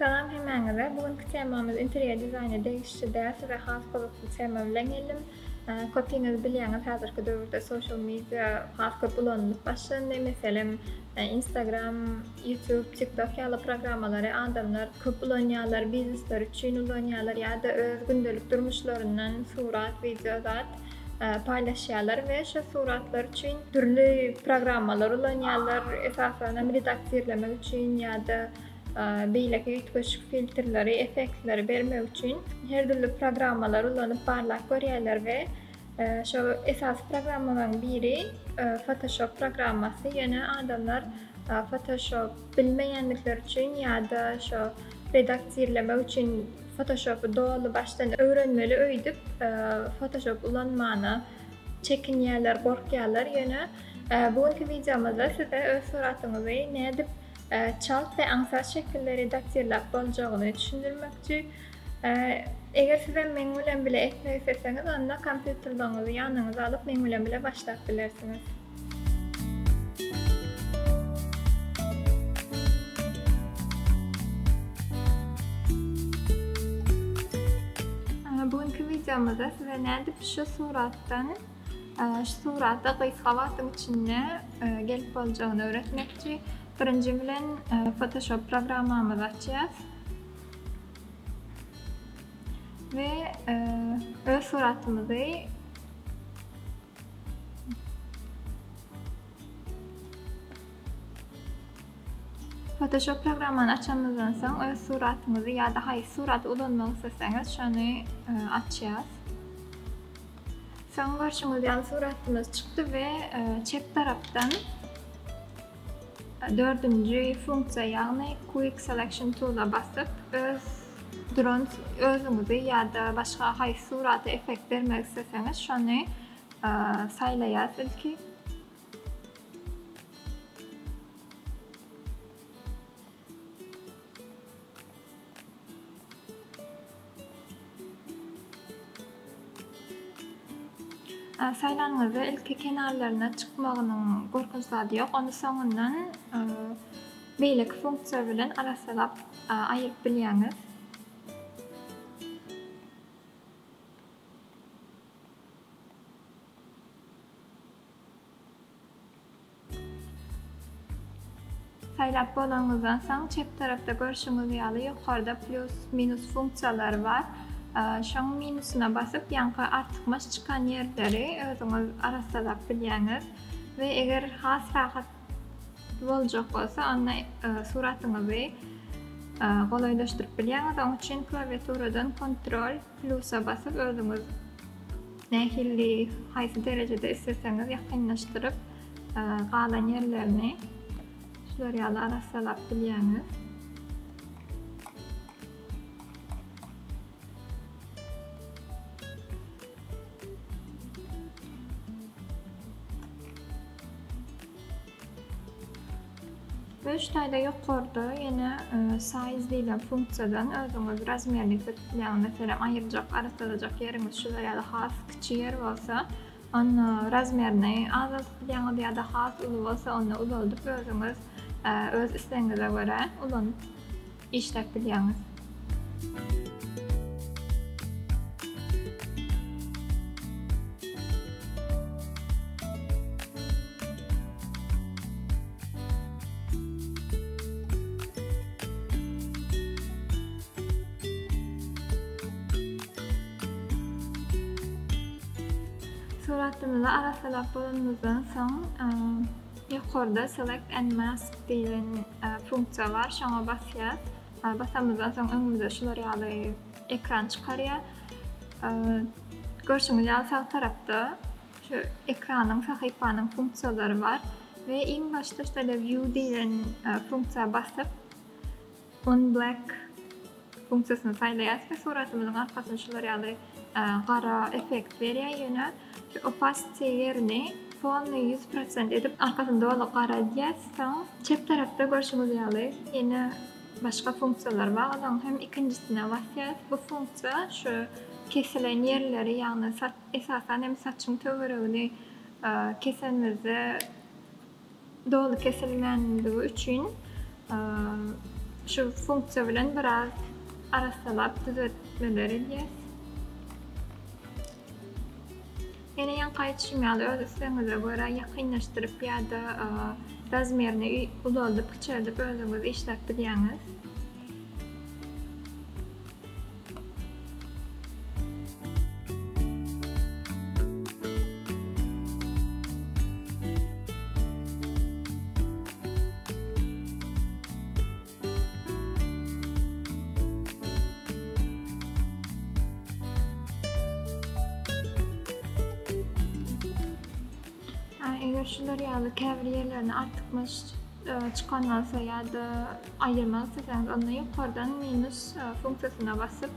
Salam hemmäňize. Bu günki temamyz interýer dizaýna degişli däl, size has gyzykly tema bilen geldim. Köpiňiz bilýäňiz häzirki döwürde social media has köp ulanylyp başlandy. Meselem, Instagram, YouTube, TikTok ýaly programmalary adamlar köp ulanýarlar, biznesleri üçin ulanýarlar ýa-da öz gündelik durmuşlaryndan surat, wideo zat paýlaşýarlar we şo suratlar üçin dürli programmalar ulanýarlar, esasanam redaktirlemek üçin ýa-da beýleki üýtgeşik filtrleri, effektleri bermek üçin her dürli programmalary ulanyp barlap görýärler we şo esasy programmalaryň biri Photoshop programmasy. Ýöne adamlar Photoshop bilmeýändikleri üçin ýa-da şo redaktirlemek üçin Photoshopy doly başdan öwrenmeli öýdüp Photoshop ulanmana çekinýärler, gorkýarlar. Ýöne bu günki wideomyzda size öz suratyňyzy nädip çalt we aňsat şekilde redaktirläp boljagyny düşündirmekçi. Eger sizem meň bilen bile etmek isleseňiz, onda kompýuterleriňizi ýanyňyza alyp meň bilen bile başlap bilersiňiz. Bu günki wideomyzda size nädip şu suratdan şu surata gysga wagtyň içinde gelip boljagyny öwretmekçi. Birinji bilen Photoshop programmamyzy açýas. We öz suratymyzy Photoshop programmany açanymyzdan soň öz suratyňyzy ýa-da haýsy suraty ulanmak isleseňiz şony e, açýas. Soň görşüňiz ýaly suratymyz çykdy we e, çep tarapdan dördünji funksiýa ýagny Quick Selection Tool-a basyp öz duran özüňizi ýa-da başga haýsy surata effekt bermek isleseňiz şony e, saýlaýas ilki. Saýlanyňyzda ilki kenarlaryna çykmagynyň gorkunç zady ýok. Ony soňundan beýleki funksiýa bilen arassalap aýyryp bilýäňiz. Saýlap bolanyňyzdan soň çep tarapda görşüňiz ýaly ýokarda plýus, minus funksiýalary bar. Şoň minusyna basyp ýaňky artykmaç çykan ýerleri özüňiz arassalap bilýäňiz we eger has rahat boljak bolsa onda suratyňyzy golaýlaşdyryp bilýäňiz. Oň üçin klawiaturadan kontrol plusa basyp özüňiz nähili haýsy derejede isleseňiz ýakynlaşdyryp galan ýerlerini şular ýaly arassalap bilýäňiz. We şu taýda ýokarda ýene size diýlen funksiýadan özüňiz razmerini seçip bilýäňiz. Meselem, aýyrjak, arassalajak ýeriňiz şular ýaly has kiçi ýer bolsa, onda razmerini azaldyp bilýäňiz ýa-da has uly bolsa, onda ulaldyp özüňiz öz islegiňize görä ulanyp işläp bilýäňiz. Suratymyzy arassalap bolanymyzdan soň Ýokarda Select and Mask diýlen funksiýa bar, şoňa basýas. Basamyzdan soň öňümize şular ýaly ekran çykarýar. Görşüňiz ýaly sag tarapda şu ekranyň, sahypanyň funksiýalary bar we iň başda şeýle View diýlen funksiýa basyp, On Black funksiýasyny saýlaýas we suratymyzyň arkasyna şular ýaly gara effekt berýär. Ýöne şu opacity ýerini polny 100% edip arkasyny doly gara edýäs. Soň çep tarapda görşüňiz ýaly ýene başga funksiýalar bar. Olaryň hem ikinjisine basýas. Bu funksiýa şu kesilen ýerleri, ýagny esasan hem saçyň töweregini kesenimizde doly kesilmänligi üçin. Şu funksiýa bilen biraz arassalap düzetmeler edýäs. Ýene ýaňky aýdyşym ýaly öz islegiňize görä ýakynlaşdyryp ýa-da razmerini ulaldyp kiçeldip özüňiz işläp bilýäňiz. Eger şular ýaly käbir ýerlerini artykmaç çykan bolsa ýa-da aýyrmak isleseňiz onda ýokardan minus funksiýasyna basyp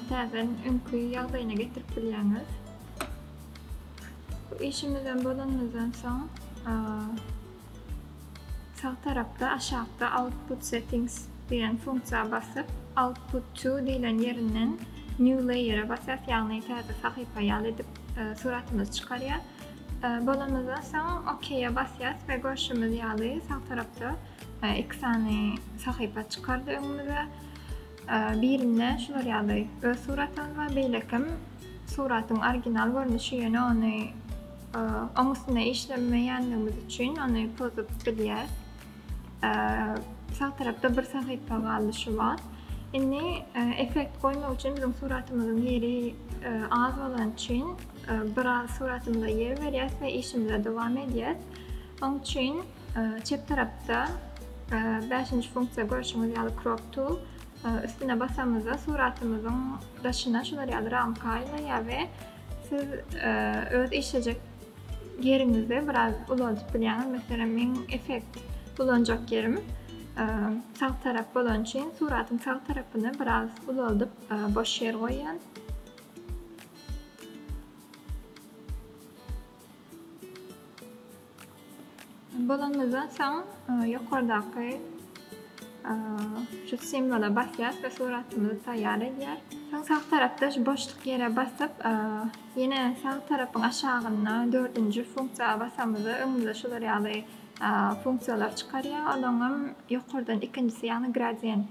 täzeden öňki ýagdaýyna getirip bilýäňiz. Bu işimizden bolanymyzdan soň Sag tarapda aşakda Output Settings diýen funksiýa basyp, Output To diýlen ýerinden New Layer-e basýas, ýagny täze sahypa ýaly edip suratymyzy çykarýar. Bolanymyzdan soň OK-e basýas we görşümiz ýaly sag tarapda iki sany sahypa çykardy öňümize. Birinde şular ýaly öz suratymyz bar, beýlekem suratyň original görnüşi ýöne ony oň üstünde işlemeýänligimiz üçin ony pozup bilýäs. Sag tarapda bir sahypa galdy şu wagt. Indi effekt goýmak üçin biziň suratymyzyň ýeri az bolany üçin biraz suratymyza ýer berýäs we işimize dowam edýäs. Oň üçin çep tarapda bäşinji funksiýa görşüňiz ýaly crop tool üstüne basamyzda suratymyzyň daşyna şular ýaly ramka aýlaýar we siz öz işlejek ýeriňizi biraz ulaldyp bilýäňiz. Meselem, meň effekt ulanjak ýerim sag tarap bolany üçin suratyň sag tarapyny biraz ulaldyp boş ýer goýýan. Bolanymyzdan soň ýokardaky şu simwola basýas we suratymyzy taýýar edýär. Soň sag tarapda şu boşluk ýere basyp, ýene sag tarapyň aşagynda dördünji funksiýa basamyzda öňümize şular ýaly funksiýalar çykarýar. Olaryňam ýokardan ikinjisi ýagny gradient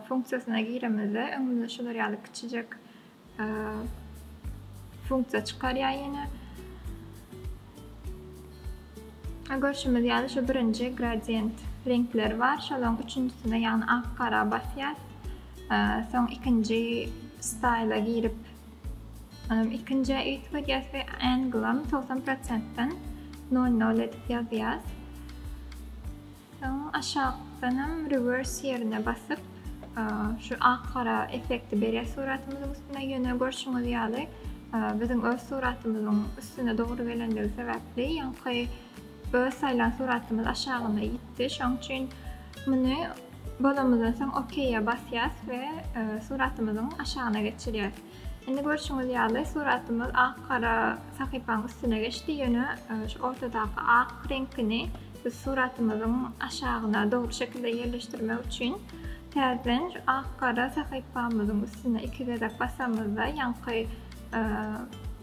funksiýasyna giremizde öňümize şular ýaly kiçijek funksiýa çykarýar ýene. Görşümiz ýaly şu birinji gradient reňkleri bar. Şolaryň üçünjisine ýagny ak gara basýas. Soň ikinji styla girip ikinjä üýtgedýäs we angle-am 90 prosentden 0,0 edip ýazýas. Soň aşakdanam reverse ýerine basyp, şu ak-gara effekti berýär suratymyzyň üstüne. Ýöne görşüňiz ýaly, biziň öz suratymyzyň üstüne dogry gelenligi sebäpli, ýaňky öz saýlan suratymyz aşagyna ýitdi. Şonuň üçin muny bolanymyzdan soň OK-e basýas we suratymyzyň aşagyna geçirýäs. Indi görşüňiz ýaly suratymyz ak-gara sahypaň üstüne geçdi, ýöne şu ortadaky ak reňkini biz suratymyzyň aşagyna dogry şekilde ýerleşdirmek üçin täzeden şu ak-gara sahypamyzyň üstüne iki gezek basamyzda ýaňky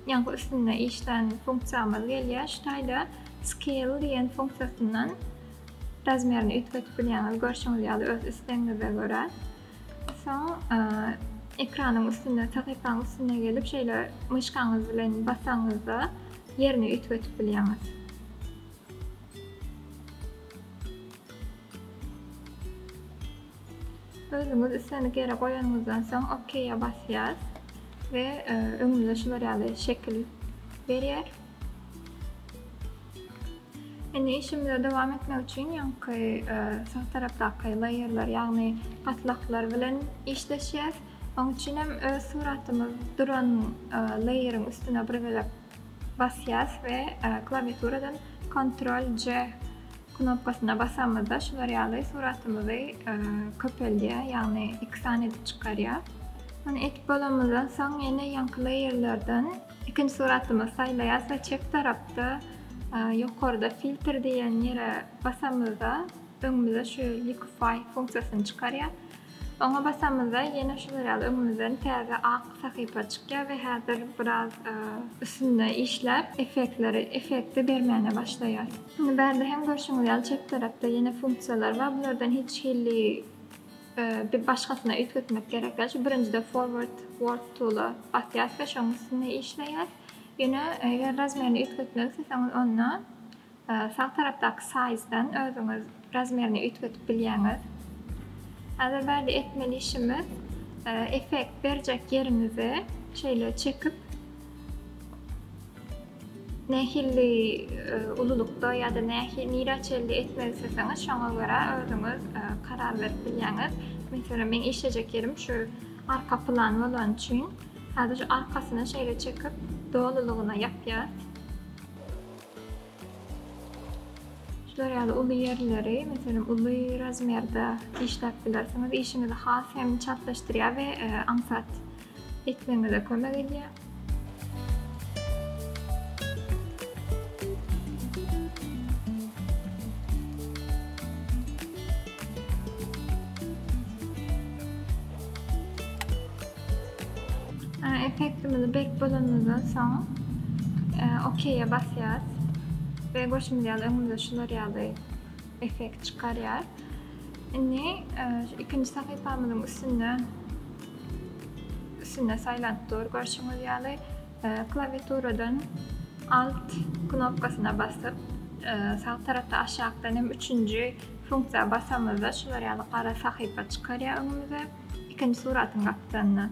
ýaňky üstünde işlän funksiýamyz gelýär. Şu taýda scale diýen funksiýasyndan razmerini üýtgedip bilýäňiz, görşüňiz ýaly öz islegiňize görä. Soň ekranyň üstünde, sahypaň üstüne gelip şeýle myşkaňyz bilen basaňyzda ýerini üýtgedip bilýäňiz. Özüňiz islendik ýere goýanyňyzdan soň OK-a basýas we öňümize şular ýaly şekil berýär. Indi işimize dowam etmek üçin ýaňky sag tarapdaky laýerler, ýagny gatlaklar bilen işleşýäs. Oň üçin hem öz suratymyz duran laýeriň üstüne bir gezek basýas we klawiaturadan Ctrl C knopkasyna basamyzda şular ýaly suratymyzy köpeldýär, ýagny iki sany edip çykarýar. Muny edip bolanymyzdan soň ýene ýaňky laýerlerden Ikinji suratymyzy saýlaýas we çep tarapda ýokarda filtr diýen ýere basamyzda öňümize şu liquify funksiýasyny çykarýar. Oňa basamyzda ýene şular ýaly öňümizden täze ak sahypa çykýar we häzir biraz üstünde işläp effektleri effekti bermäne başlaýar. Indi bärde hem görşüňiz ýaly çep tarapda ýene funksiýalar bar. Bulardan hiç hili. bir başgasyna üýtgetmek gerek däl. Şu birinjide forward warp tool-a basýas we şonuň üstünde işleýäs. Ýöne eger razmerini üýtgetmek isleseňiz onda sag tarapdaky size-dan özüňiz razmerini üýtgedip bilýäňiz. Häzir bärde etmeli işimiz effekt berjek ýeriňizi şeýle çekip Nähili ululykda ýa-da nähili nirä çenli etmek isleseňiz, şoňa görä özüňiz karar berip bilýäňiz. Meselem, meň işlejek ýerim şu arka plan bolany üçin, häzir şu arkasyny şeýle çekip, dolulygyna ýapýas. Şular ýaly uly ýerleri, meselem, uly razmerde işläp bilersiňiz. Işiňizi has hem çaltlaşdyrýar we aňsat etmegiňize kömek edýär. Effektimizi berip bolanymyzdan soň OK-e basýarys we görşümiz ýaly öňümizde şular ýaly effekt çykarýar. Indi şu ikinji sahypamyzyň üstünde üstünde saýlanyp dur görşüňiz ýaly klawiaturadan Alt knopkasyna basyp sag tarapda aşakdan hem üçünji funksiýa basamyzda şular ýaly gara sahypa çykarýar öňümize ikinji suratyň gapdalynda.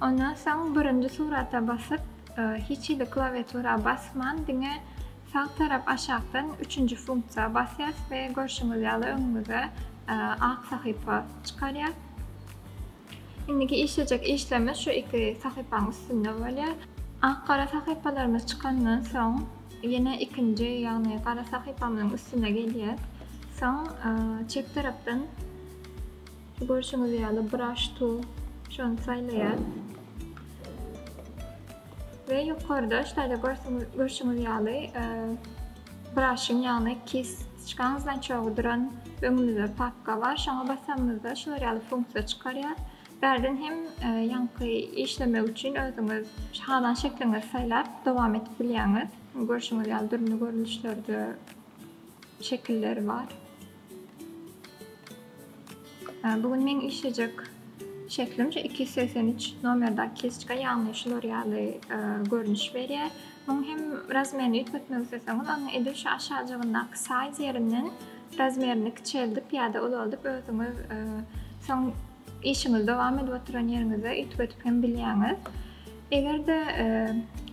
Ondan soň birinji surata basyp hiç hili klawiatura basman diňe Sag tarap aşakdan üçünji funksiýa basýas we görşüňiz ýaly öňüňize ak sahypa çykarýar. Indiki işlejek işlerimiz şu iki sahypaň üstünde bolýar. Ak gara sahypalarymyz çykandan soň ýene ikinji ýagny gara sahypamyzyň üstüne gelýäs. Soň çep tarapdan Şu görşüňiz ýaly brush tool şony saýlaýas. We ýokarda şeýle görşüňiz ýaly brushyň ýagny kistoçkaň znaçogy duran öňümizde papka bar. Şoňa basamyzda şular ýaly funksiýa çykarýar. Bärden hem ýaňky işlemek üçin özüňiz halan şekliňizi saýlap dowam edip bilýäňiz. Görşüňiz ýaly dürli görnüşlerde şekiller bar. Bu gün meň işlejek şeklim şu 283 nomerdäki kistoçka, ýagny şular ýaly görnüş berýär. Muň hem razmerini üýtgetmek isleseňiz, onda edil şu aşajygyndaky size ýerinden razmerini kiçeldip ýa-da ulaldyp özüňiz soň işiňizi dowam edip oturan ýeriňizde üýtgedip hem bilýäňiz. Eger-de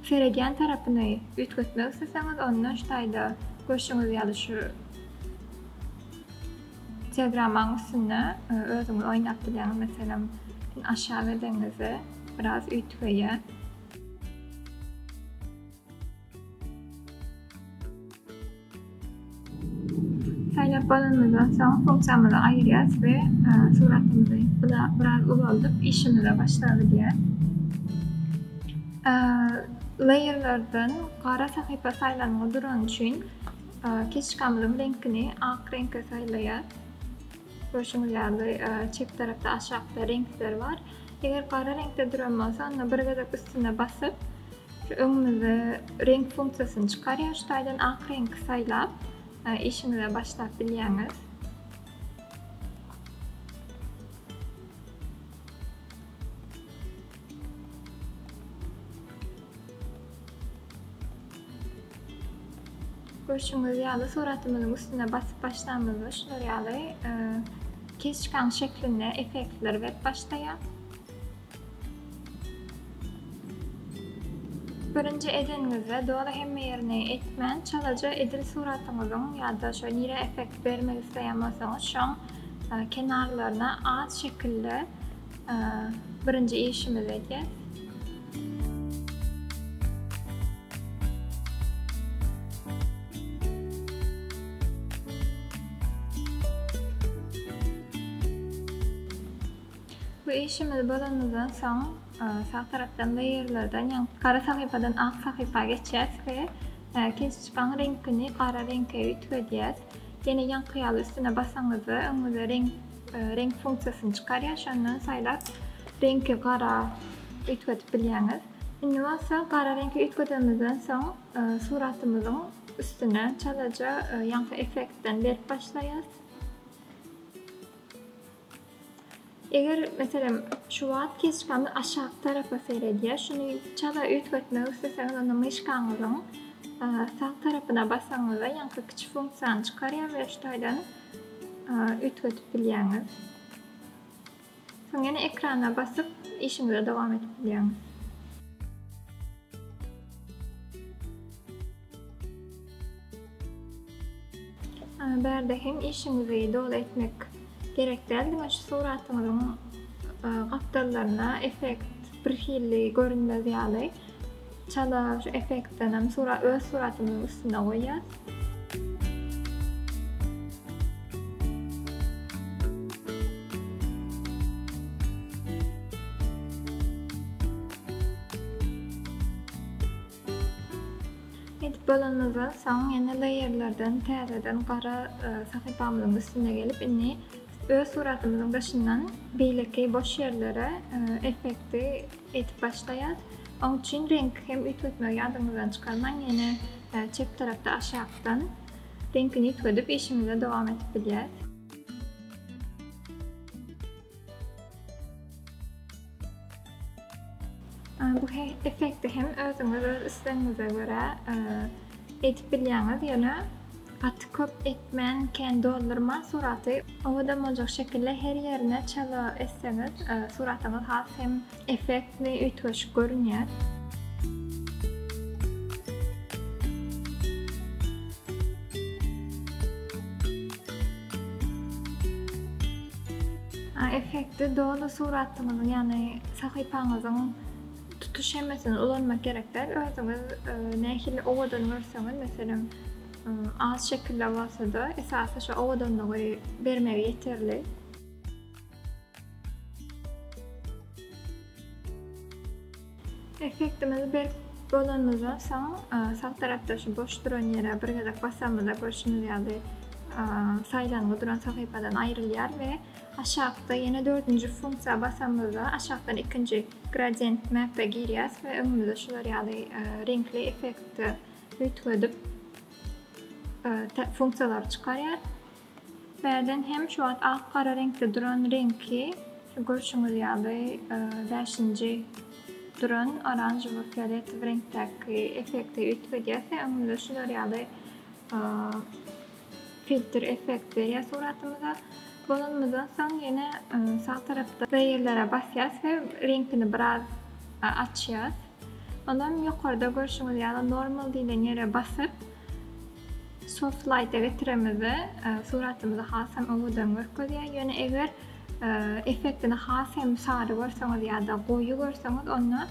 seredýän tarapyny üýtgetmek isleseňiz, onda şu taýda görşüňiz ýaly şu Diagrammanyň üstünde özüňiz oýnap bilýäňiz. Meselem, aşak edeňizde biraz üýtgeýär. Saýlap bolanymyzdan soň funksiýamyzy aýyrýas we suratymyzy biraz ulaldyp işimize başlabilýäs. Layerlerden gara sahypa saýlangy durany üçin Kistoçkamyzyň reňkini ak reňke saýlaýas. Görşüňiz ýaly, çep tarapda aşakda reňkler bar. Eger gara reňkde duran bolsa, onda bir gezek üstüne basyp, şu öňümizde reňk funksiýasyny çykarýar. Şu taýdan ak reňki saýlap, işiňize başlap bilýäňiz. Görşüňiz ýaly suratymyzyň üstüne basyp başlamyzda şular ýaly kistoçkaň şeklinde effektler berip başlaýar. Birinji edeniňizde doly hemme ýerini etmän çalaja edil suratyňyzyň ýa-da şo nirä effekt bermek isleýän bolsaňyz şoň kenarlaryna az şekilde Birinji işimizi edýäs. Bu işimiz bolanymyzdan soň sag tarapdan laýerlerden ýagny gara sahypadan ak sahypa geçýäs we kistoçkaň reňkini gara reňke üýtgedýäs. Ýene ýaňky ýaly üstüne basaňyzda öňüňize reňk reňk funksiýasyny çykarýar. Şondan saýlap reňki gara üýtgedip bilýäňiz. Indi bolsa gara reňki üýtgedenimizden soň suratymyzyň üstüne çalaja ýaňky effektden berip başlaýas. Eger, meselem, şu wagt kistoçkamyz aşak tarapa seredýär, şuny çala üýtgetmek isleseňiz, onda myşkaňyzyň sag tarapyna basaňyzda ýaňky kiçi funksiýany çykarýar we şu taýdan üýtgedip bilýäňiz. Soň ýene ekrana basyp işiňize dowam edip bilýäňiz. Bärde hem işiňizi doly etmek gerek däl, diňe şu suratyňyzyň gapdallaryna effekt bir hili görünmez ýaly çala şu effektden hem öz suratymyzyň üstüne goýýas. Edip bolanymyzdan soň ýene laýerlerden täzeden gara sahypamyzyň üstüne gelip indi öz suratymyzyň daşyndan beýleki boş ýerlere effekti edip başlaýas. Oň üçin reňki hem üýtgetmegi ýadyňyzdan çykarmaň ýene çep tarapda aşakdan reňkini üýtgedip işimize dowam edip bilýäs. Bu effekti hem özüňiz öz islegiňize görä edip bilýäňiz, ýöne gaty köp etmän, kän doldurman suraty owadan boljak şekilde her ýerine çala etseňiz suratyňyz has hem effektli, üýtgeşik görünýär. Effekti doly suratyňyzyň, ýagny sahypaňyzyň tutuş hemmesini ulanmak gerek däl. Özüňiz nähili owadan görseňiz, meselem, az şekilde bolsa-da, esasy şo owadanlygy bermegi ýeterli. Effektimizi berip bolanymyzdan soň, sag tarapda şu boş duran ýere bir gezek basamyzda görşüňiz ýaly saýlangy duran sahypadan aýrylýar we aşakda ýene dördünji funksiýa basamyzda aşakdan ikinji gradient map-e girýäs we öňümizde şular ýaly reňkli effekti üýtgedip funksiýalary çykarýar. Bärden hem şu wagt ak-gara reňkde duran reňki şu görşüňiz ýaly bäşinji duran oranžowy fioletowy reňkdäki effekte üýtgedýäs we öňümizde şular ýaly filtr effekt berýär suratymyza. Bolanymyzdan soň ýene sag tarapda laýerlere basýas we reňkini biraz açýas. Ondan ýokarda görşüňiz ýaly normal diýlen ýere basyp Soft light-a getiremizde suratymyzy has hem owadan görkezýär. Ýöne eger effektini has hem sary görseňiz ýa-da goýy görseňiz, onda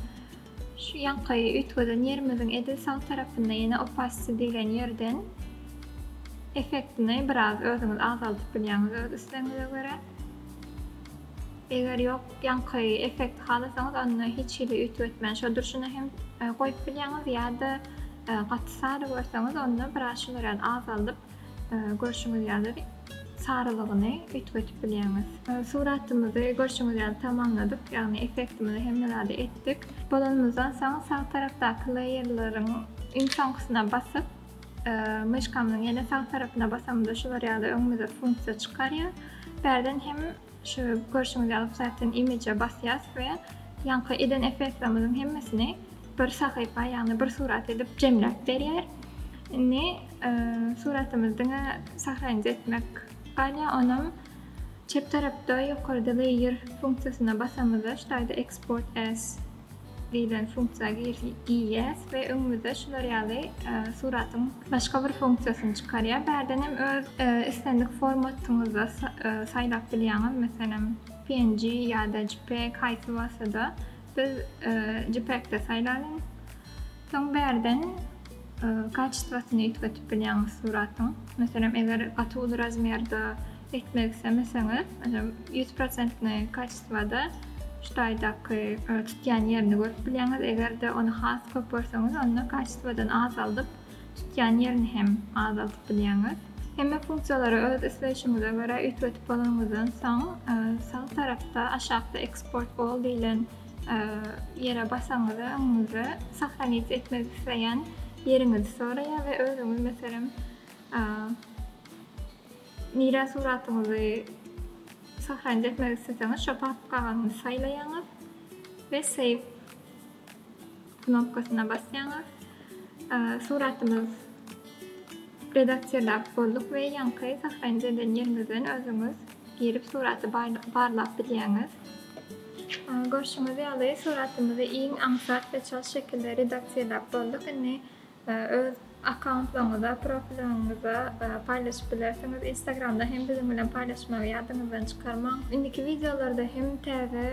şu ýaňky üýtgeden ýerimiziň edil sag tarapynda ýene opacity diýlen ýerden effektini biraz özüňiz azaldyp bilýäňiz öz islegiňize görä. Eger ýok ýaňky effekti halasaňyz onda hiç hili üýtgetmän şo durşuna hem goýup bilýäňiz ýa-da gaty sary görseňiz onda biraz şular ýaly azaldyp görşüňiz ýaly sarylygyny üýtgetip bilýäňiz. Suratymyzy görşüňiz ýaly tamamladyk ýagny effektimizi hemme zady etdik. Bolanymyzdan soň sag tarapdaky laýerleriň iň soňkusyna basyp myşkamyzyň ýene sag tarapyna basamyzda şular ýaly öňümize funksiýa çykarýar. Bärden hem Şu görşüňiz ýaly zaten image basýas we ýaňky eden effektlerimiziň hemmesini bir sahypa ýagny bir surat edip jemläp berýär. Indi suratymyzy diňe sahranit etmek galýar. Onam çep tarapda ýokarda layer funksiýasyna basamyzda şu taýda export as diýlen funksiýa girýäs we öňümizde şular ýaly suratyň başga bir funksiýasyny çykarýar. Bärden hem öz islendik formatyňyzda saýlap bilýäňiz. Meselem, PNG ýa-da JPEG haýsy bolsa-da biz JPEG-de saýlalyň. Soň bärden kaçestwasyny üýtgetip bilýäňiz suratyň. Meselem, eger gaty uly razmerde etmek islemeseňiz, meselem, 100 prosentni kaçestwada şu taýdaky tutýan ýerini görüp bilýäňiz. Eger-de ony has köp görseňiz, onda kaçestwadan azaldyp, tutýan ýerini hem azaldyp bilýäňiz. Hemme funksiýalary öz isleýşiňize görä üýtgetip bolanyňyzdan soň, sag tarapda aşakda Export all diýlen ýere basaňyzda öňüňize sahranit etmek isleýän ýeriňizi soraýar we özüňiz meselem nirä suratyňyzy. Sahranit etmek isleseňiz şo papkany saýlaýaňyz we save knopkasyna basýaňyz. Suratymyz redaksirläp bolduk we ýaňky sahranit eden ýeriňizden özüňiz girip suraty barlap bilýäňiz. Görşüňiz ýaly suratymyzy iň aňsat we çalt şekilde redaksirläp bolduk. Indi Öz akkauntlaryňyza, profileriňize paýlaşyp bilersiňiz. Instagramda hem biziň bilen paýlaşmagy ýadyňyzdan çykarmaň. Indiki wideolarda hem täze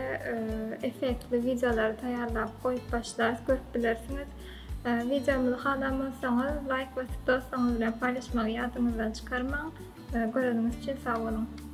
effektli wideolary taýýarlap goýup başlarys, görüp bilersiňiz. Wideomyzy halan bolsaňyz, laýk basyp dostlaryňyz bilen paýlaşmagy ýadyňyzdan çykarmaň. Göreniňiz üçin sag boluň.